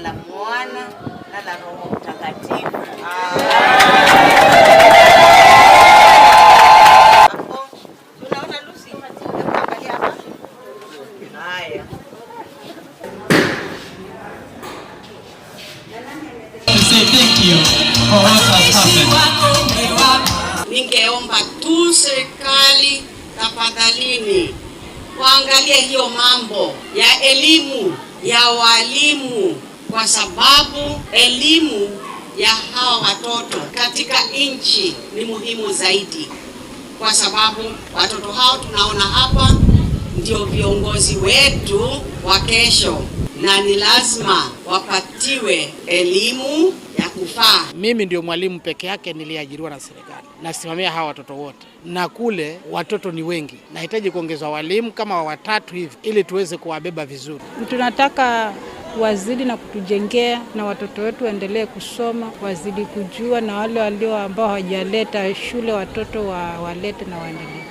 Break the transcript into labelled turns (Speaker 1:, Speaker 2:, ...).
Speaker 1: la Mwana na la Roho Mtakatifu. Hapo tunaona Lucy, hebu angalia hapa. Haya.
Speaker 2: To say thank you for what has happened.
Speaker 1: Ningeomba tu serikali tafadhalini waangalie hiyo mambo ya elimu ya walimu, kwa sababu elimu ya hawa watoto katika nchi ni muhimu zaidi, kwa sababu watoto hao tunaona hapa ndio viongozi wetu wa kesho, na ni lazima wapatiwe elimu ya kufaa.
Speaker 3: Mimi ndio mwalimu peke yake niliajiriwa na serikali, nasimamia hawa watoto wote, na kule watoto ni wengi, nahitaji kuongezwa walimu kama watatu hivi ili tuweze kuwabeba vizuri.
Speaker 4: Tunataka wazidi na kutujengea na watoto wetu waendelee kusoma, wazidi kujua, na wale walio ambao hawajaleta shule watoto walete na waendelee.